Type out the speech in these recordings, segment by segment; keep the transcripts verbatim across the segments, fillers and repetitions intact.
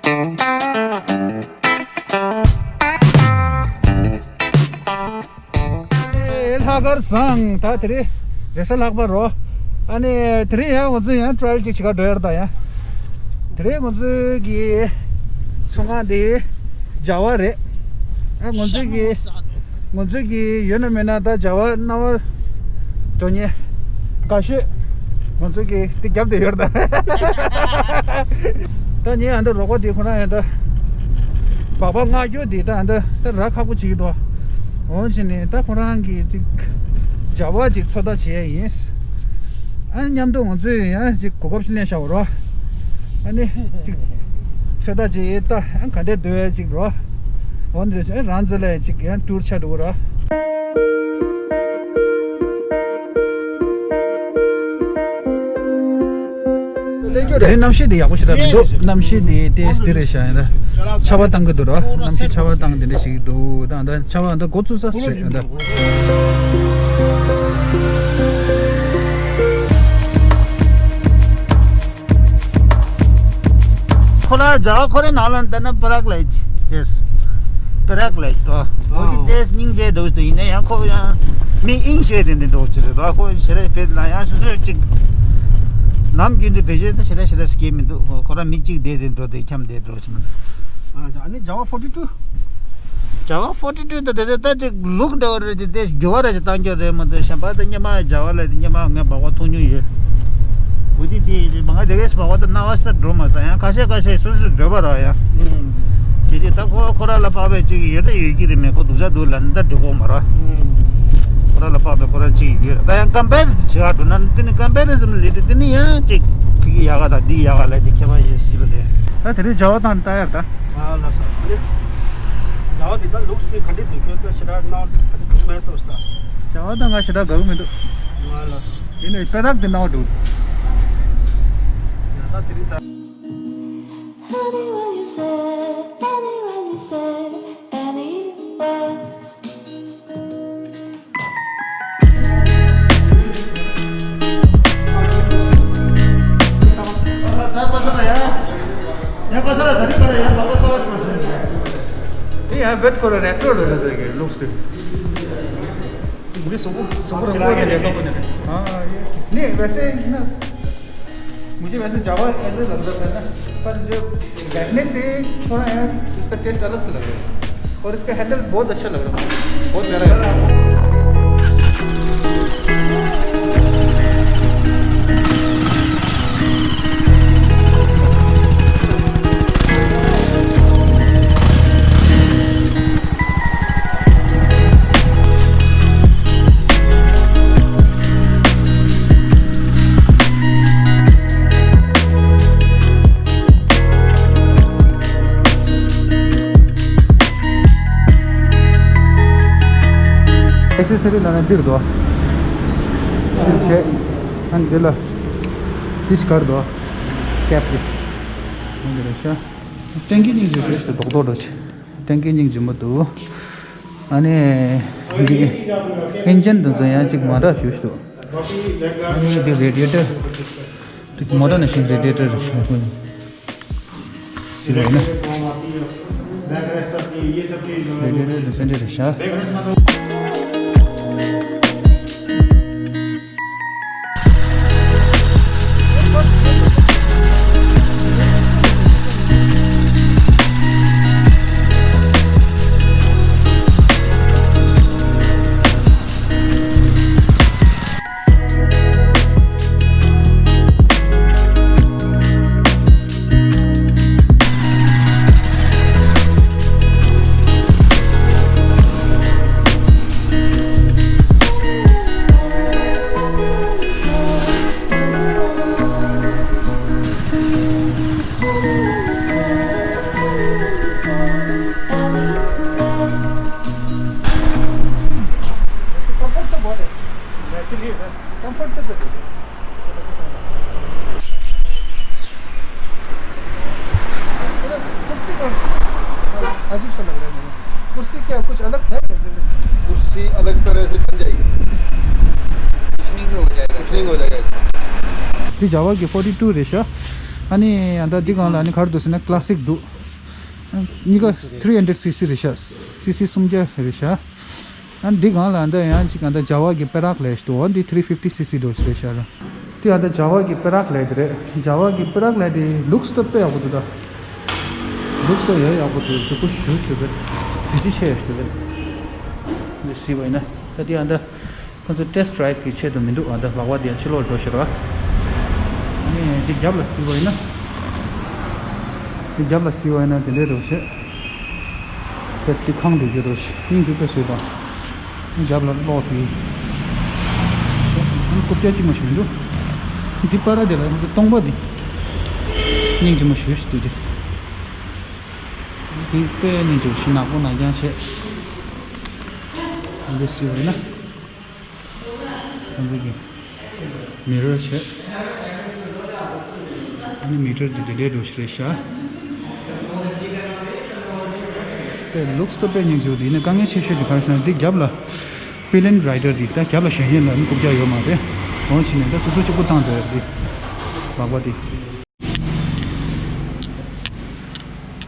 ཨེ། ལྷག་དཀར་བཟང་། ད་དེ་རིང་རེས་གཟའ་ལྷག་པ་རོ། ཨ་ནི་དེ་རིང་ཡང་ང་ཚོ་ཡང་ཊ་རེལ་ཅིག་བྱེད་ག་འགྲོ་ཡ་རེད། ད་ཡང་དེ་རིང་ང་ཚོ་གི་ཚོང་ཁང་དེ་བྱ་བ་རེད། ཨ། ང་ཚོ་གི་ང་ཚོ་གི་ཡོད་ན་མེད་ན་ད་བྱ་བ་སྣང་བ་འགྲོ་མཁན་དགའ་ཤོས་ང་ཚོ་གི་དེ་རྒྱབ་དེ་ཡོད་རེད་ད། ད་ངའི་ཨ་འདྲ་རོགས་པ་དེ་ཁོ་རང་ཡང་ད་སྦག་སྦག་མངགས་རྒྱུ་དེ་ད་ཨ་འདྲ་ད་རག་ཁག་པོ་བྱེད་ཀྱི་འདུག་འོང་བྱས་ནས་ད་ཁོ་རང་གི་ཅིག་བྱ་བ་ཅིག་ཚོད་ལྟ་བྱེད་ཡ་ཡིན། ཨ། མཉམ་དུ་ང་ཚོས་ཡང་ཅིག་གོ་སྐབས་ཤིག་ལེན་བཞག་པ་རོ། ཨ་ནི་ཅིག་ཚོད་ལྟ་ཅིག་ད་ཨ་ག་འདྲས་འདུག་ཅིག་རོ། འོ་འདི་རེད། རང་ཚོ་ལ་ཅིག་ཡང་ཊུར་ཆགས་འགྲོ་གི་རོ། དེ་གནམ་གཤིས་དེ་ཡག་པོ་ཞེ་དྲག་མི་འདུག་གནམ་གཤིས་དེ་ཏོག་ཙམ་དེ་རེད་ཤག་ཡིན་ད། ཆར་པ་བཏང་གི་འདུག་རོ། གནམ་གཤིས་ཆར་པ་བཏང་དེ་འདྲ་ཞིག་འདུག་ད་ད་ཆར་པ་ད་འགོ་བཙུགས་ས་རེད་ད། ཁོ་ར་རྒྱ་གར་ཁོ་རའི་ནང་ལ་འདི་ནི་པ་རག་ལེཇ། ཡེས། པ་རག་ལེཇ་དོ། འོ་དེ་ཏོག་ཙམ་སྙིང་རྗེ་འདུག་ཅིག་ཡིན་ན་ཡང་ཁོ་ཡང་མི་དབྱིངས་ཤོས་དེ་འདྲ་འདྲ་ཅིག་རེད་དོ། ཁོ་ཞེ་དྲག་ཕེབས་ན་ཡང་སོ་སོ་ཅིག་ནམ་རྒྱུན་དུ་བེད་སྤྱོད་དུ་ཞེ་དྲག་ཞེ་དྲག་སྐྱེལ་མི་འདུག་ཁོ་ར་མི་གཅིག་བསྡད་དེ་འགྲོ་དེ་འཁྱམས་བསྡད་འགྲོ་ཅིག་མི་འདུག་ཨ། ཨ་ནི་Java forty two། Java forty two་དེ་དེ་དེ་ད་ཅིག་ལུག་འདྲ་བ་རེད། དེ་དེ་འགྱུར་བ་རེ་ཞིག་བཏང་རྒྱུ་རེད་མ་གཏོགས། གཞན་པ་དེ་སྔོན་མ་Java་ལ་དེ་སྔོན་མ་ངས་སྦག་སྦག་འཐུང་མྱོང་ཡོད། འོ་དེ་དེ་དེ་མ་ང་དེ་གས་སྦག་སྦག་དེ་སྣང་བ་ཞིག་ད་འགྲོ་མ་སོང་། ཡང་ཁ་ཤས་ཁ་ཤས་སོ་སོས་འདོད་པ་ར་ཡ། ཨུམ། དེ་དེ་ད་ཁོ་ཁོ་ར་ལ་དཔག་པའི་ཅིག་ཡོད་ད་ཡོད་ཀྱི་རེད། མེད་ཁོ་སྡུག་ཅག་འདུག་ལབ་ན་ད་འགྲིག་གོ་མ་ར། ཨུམ། ཁོ་ར་ལ་དཔག་པའི་ཁོ་ར་ཅིག་ཡོད་ར། ད་ཡང་ཀམ་པེར་བྱེད་ག་འགྲོ་ན་དེ་ནི་ཀམ་པེ་རི་ཟན་ལས་དེ་དེ་ནི་ཡང་ཅིག་ཕ་གི་ཡག་ག་དང་འདི་ཡག་ག་ལས་དེ་ཁྱད་པར་ཡོད་སྲིད་པ་རེད། ད་དེ་རིང་Java་དང་ད་ཡར་ད། ང་ལ་ས་ནི། Java་འདི་ད་ལུགས་དེ་ག་འདྲ་འདུག་ཁྱོད་ད་ཞེ་དྲག་སྣང་ད་འདི་འདུག་མེད་སོང་ས། Java་ད་ང་ཞེ་དྲག་དགའ་གི་མི་འདུག་ང་ལ། དེ་ནས་པ་རག་དེ་སྣང་བ་འདུག་ཡ་ད་དེ་རིང་ད། Anywhere you say, anywhere you say, anywhere. ये यहाँ वेट करो, रेट्रो लग रहा है लुक्स के। मुझे सुबह सुबह रंगों में देखा मैंने। हाँ, ये नहीं, वैसे ना, मुझे वैसे जावा ऐसा लगता था ना, पर जब बैठने से थोड़ा यार इसका टेस्ट अलग से लग रहा है और इसका हैंडल बहुत अच्छा लग रहा है, बहुत प्यारा है। ཨེག་སེ་སི་རི་ལ་ན་འདིར་འདུག་ཤིག་བྱས། ཨ་ནི་འདི་ལ་འདི་ཞིག་གར་འདུག་ཀེབ་ཀྱི། འདི་རེད་ཤག་ཊེང་ཀི་སྙིང་རྗེ་ཞིག་རྡོག་རྡོག་འདྲ་ཅིག་ཊེང་ཀི་སྙིང་རྗེ་མོ་འདུག་ཨ་ནི་འདི་གི་ཨིན་ཇིན་དེ་ཚོ་ཡང་ཅིག་མ་འདྲ་ཞིག་འདུག་ཨ་ནི་འདི་རེ་ཌི་ཡེ་ཊར། ཅིག་མོ་ཊར་ནང་བཞིན་རེ་ཌི་ཡེ་ཊར་ཞིག་འདུག་ཟེར་བ་ཡིན་ན། རེ་ཌི་ཡེ་ཊར་དེ་ཚོ་འདི་རེད་ཤག Comfortable है, naturally है, comfortable है। कुर्सी का अजीब सा लग रहा है मुझे। कुर्सी क्या कुछ अलग है? कुर्सी अलग तरह से बन जाएगी। कुशनिंग भी हो जाएगा। कुशनिंग हो जाएगा इसमें। འདི་Java་གི་ཕོར་ཊི་ཊུ་རེད་ཤག་ཨ་ནི་ཨ་ད་འདི་སྒང་ལ་ཨ་ནི་ག་རེ་འདུག་ཟེར་ན་ཀ་ལ་སིག་འདུག་གཉིས་ཀ་three hundred cc རེད་ཤག cc སུམ་བརྒྱ་རེད་ཤག་ཨ་འདི་སྒང་ལ་ཨ་འདི་ཡང་ཅིག་ཨ་འདི་Jawa གི་Perak ལབ་ཞིག་འདུག་འདི་three fifty cc འདྲ་ཞིག་རེད་ཤག་ར། དེ་ཨ་འདི་Jawa གི་Perak ལབ་དེ་རེད། Jawa གི་Perak ལབ་དེ་looks ད་དཔེ་ཡག་པོ་འདུག་ད། looks ད་ཡ་ཡག་པོ་འདུག་རྫིག་པོ་ཞེ་པོ་ཞིག་འདུག་གས། གཟི་བརྗིད་ཆེ་ཡ་ཞིག་འདུག་གས། འདི་གཟིགས་པ་ཡིན་ན་ད་དེ་ཨ་འདི། ཁོ་ཚོ་test drive གི་ཆེད་དུ་མི་འདུག་ཨ་ད་ལག་པ་དེ་ཕྱི་ལོགས་འགྲོ་ཤེས་ར། ཨ་ནི་དེ་རྒྱབ་ལ་གཟིགས་པ་ཡིན་ན། དེ་རྒྱབ་ལ་གཟིགས་པ་ཡིན་ན་དེ་འདྲའི་འདྲ་བོ་ཞིག་དེ་དེ་ཁང་དེ་གྱུར་འདྲ་བོ་ཞིག་སྙིང་རྗེ་དཔེ་བཟོས་དང་། ཨ་རྒྱབ་ལ་གློག་དེ། ཨ་རྐུབ་བཀྱག་གཅིག་མ་ཞིག་མི་འདུག་འདི་པར་དེ་ལ་ཁོ་ཚོ་སྟོང་པ་འདི། སྙིང་རྗེ་མ་ཞིག་ཞིག་འདུག་དེ། འདི་དཔེ་སྙིང་རྗེ་ཞིག་ནག་པོ་ནག་རྐྱང་བྱས། འདི་གཟིགས་པ་ཡིན་ན། ཁོང་ཚོ་གི་mirror བྱས། ཨ་ནི་meter འདི་དེ་འདྲའི་འདྲ་བོ་ཞིག་རེད་ཤག་དཔེ་looks ད་དཔེ་སྙིང་རྗེ་པོ་འདུག་ཡིན་ནའི་དཀའ་ངལ་ཆེ་ཤོས་དེ་ག་རེ་ཟེར་ན་འདི་རྒྱབ་ལ་pillion rider འདི་ད་རྒྱབ་ལ་ཞོན་མཁན་ལ་ནི་རྐུབ་བཀྱག་ཡོད་མ་རེད། འོ་བྱས་ནས་ད་སོ་སོ་གཅིག་པུ་བཏང་འགྲོ་ཡ་འདི་ལག་པ་འདི།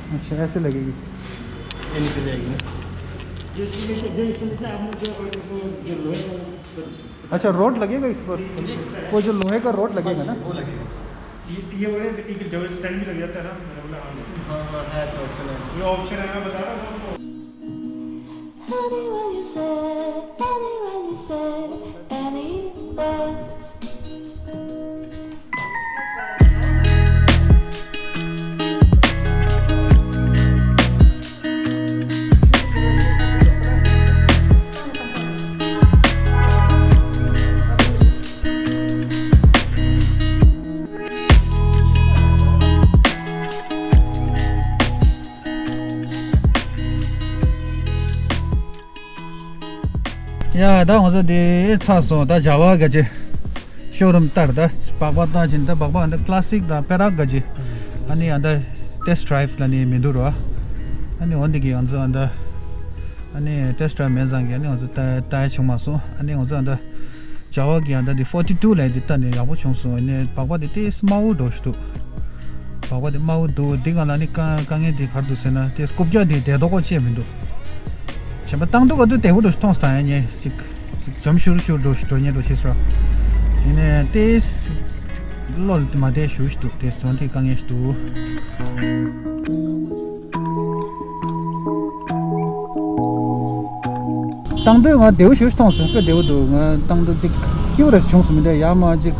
अच्छा, ऐसे लगेगी। ये नीचे जाएगी ना। जो इसमें से, जो इसमें से आपने जो, जो लोहे का वो अच्छा, rod लगेगा इस पर? जी। वो जो लोहे का rod लगेगा ना? वो लगेगा। ये, ये बोले कि डबल स्टैंड भी लग जाता है ना, मैंने बोला, हाँ। हाँ, हाँ, है तो ऑप्शन है। ये ऑप्शन है, मैं बता रहा हूँ आपको। Anywhere you say, anywhere you say, anywhere. ཡ་ད་ང་ཚོ་དེ་ཚར་སོང་། ད་བྱ་བ་ག་ཅི་ཤོ་རུམ་ལྟར་ད་སྦག་སྦག་བཏང་ཕྱིན། ད་སྦག་སྦག་ཨ་འདི་classic ད་Perak ག་ཅི་ཨ་ནི་ཨ་ད་test drive ལ་ནི་མི་འདུག་རོ། ཨ་ནི་འོ་འདི་གི་ང་ཚོ་ཨ་ད་ཨ་ནི་test drive མེད་ཙང་གི་ཨ་ནི་ང་ཚོ་ལྟ་ལྟ་ཡ་བྱུང་མ་སོང་། ཨ་ནི་ང་ཚོ་ཨ་ད། བྱ་བ་གི་ཡང་ད་འདི་forty two ལས་འདི་ལྟ་ནས་ཡག་པོ་བྱུང་སོང་། ནས་སྦག་སྦག་འདི་ཏེ་དམའ་བོ་འགྲོ་ཞིག་འདུག་སྦག་སྦག་འདི་དམའ་བོ་འདུག་འདི་ག་ལ་ནི་དཀའ་དཀའ་ངལ་འདི་ག་རེ་འདུག་ཟེར་ན་ཏེ་རྐུབ་བཀྱག་འདི་བདེ་ཏོག་ཏོ་ཅིག་མི་འདུག་གཞན་པ་བཏང་དུས་ག་དུས་བདེ་བོ་འགྲོ་ཞིག་མཐོང་སོང་། ད་ཡང་ངས་ཅིག་ཅིག་འཇམ་ཤུར་ཤུར་འགྲོ་ཞིག་འགྲོ་ཉེན་འགྲོ་ཞིག་སོ། ཡིན་ནས་ཏེ་བློ་ལ་མ་བདེ་ཞུ་ཞིག་འདུག་ཏེ་སོང་དེ་དཀའ་ངལ་ཞིག་འདུག་བཏང་དུས་ང་བདེ་བོ་ཞེ་པོ་མཐོང་སོང་། དཔེ་བདེ་བོ་འདུག་ང་བཏང་དུས་ཅིག་སྐྱིད་པོ་རེ་བྱུང་སོང་མི་འདྲ། ཡར་མར་ཅིག་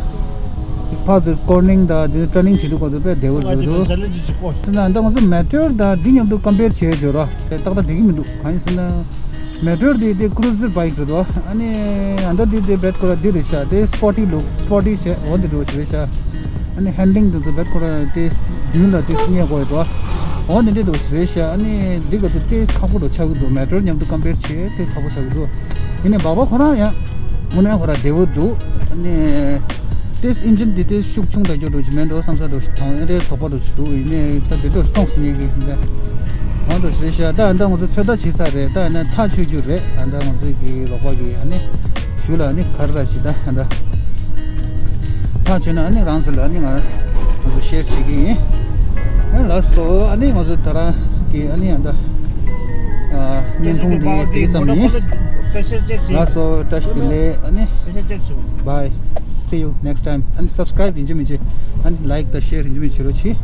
ཅིག་ཕར་ཚུར་ཀོར་ནིང་དང་དེ་ཊར་ནིང་བྱེད་དུས་གོ་དུས་དཔེ་བདེ་བོ་འདུག་ཟེར་ན་ད་ང་ཚོ་མེ་ཊོར་དང་འདི་མཉམ་དུ་ཀམ་པེར་བྱས་བརྗོད་ར་ཏག་ཏག་བདེ་གི་མི་འདུག་གང་ཡིན་ཟེར་ན་མེ་ཊོར་དེ་དེ་ཀུ་རུ་ཟར་བྷའིག་རེད་དོ། ཨ་ནི་ཨ་འདྲ་དེ་དེ་བེད་ཁོ་ར་དེ་རེད་ཤག་དེ་སྤོར་ཊི་ལུག་སྤོར་ཊི་བྱས་འོ་འདི་འགྲོ་བྱས་རེད་ཤག་ཨ་ནི་ཧེན་ཌི་ལིང་དེ་ཚོ་བེད་ཁོ་ར་དེ་མདུན་ལ་དེ་སྙེག་དགོས་ཡོད་དོ། འོ་འདི་འདྲ་འགྲོ་བྱས་རེད་ཤག་ཨ་ནི་འདི་ག་དེ་དེ་ཁག་པོ་འགྲོ་ཆགས་ཀྱི་འདུག་མེ་ཊོར་མཉམ་དུ་ཀམ་པེར་བྱས་དེ་ཁག་པོ་ཆགས་ཀྱི་འདུག་ཡིན་ནའི་སྦག་སྦག་ཁོ་རང་ཡང་དངོས་གནས་ཁོ་རང་བདེ་བོ་འདུག་ཨ་ནི་ཏེས་ཨིན་ཇིན་འདི་ཏེས་ཤུགས་ཆུང་དྲགས་ཀྱི་འགྲོ་ཞིག་མེད་འགྲོ་བསམ་ས་འགྲོ་ཞིག་མཐོང་། ཨེ་འདྲའི་དོགས་པ་འགྲོ་ཞིག་འདུག་ཡིན་ནའི་ད་དེ་འདྲ་མཐོང་སོང་ངེད་ཀྱིས་འདི། འོ་འགྲོ་ཞིག་རེད་ཤག་ད་ཨ་ད་ང་ཚོ་ཚོད་ལྟ་བྱེད་ས་རེད། ད་ཨ་ནི་ཐག་ཆོད་རྒྱུ་རེད། ཨ་ད་ང་ཚོའི་གི་རོགས་པ་གི་ཨ་ནི་ཞུ་ལ་ཨ་ནི་ག་རེ་ར་ཞིག་ད་ཨ་ད་ཐག་ཆོད་ན་ཨ་ནི་རང་ཚོ་ལ་ཨ་ནི་ང་ང་ཚོ་ཤེར་བྱེད་ཀྱི་ཡིན། ཨ་ལགས་སོ། ཨ་ནི་ང་ཚོ་ད་རང་གི་ཨ་ནི་ཨ་ད་ཨ་བརྙན་ཐུང་འདི་དེ་ཙམ་ཡིན། ལགས་སོ། བཀྲ་ཤིས་བདེ་ལེགས། ཨ་ནི་bye, see you next time. ཨ་ནི་སབ་སི་ཀ་རའིབ་ཡིན་གཅིག་མིན་གཅིག་ཨ་ནི་ལའིག་དང་ཤེར་ཡིན་གཅིག་མིན་གཅིག་བྱེད་རོགས་གྱིས།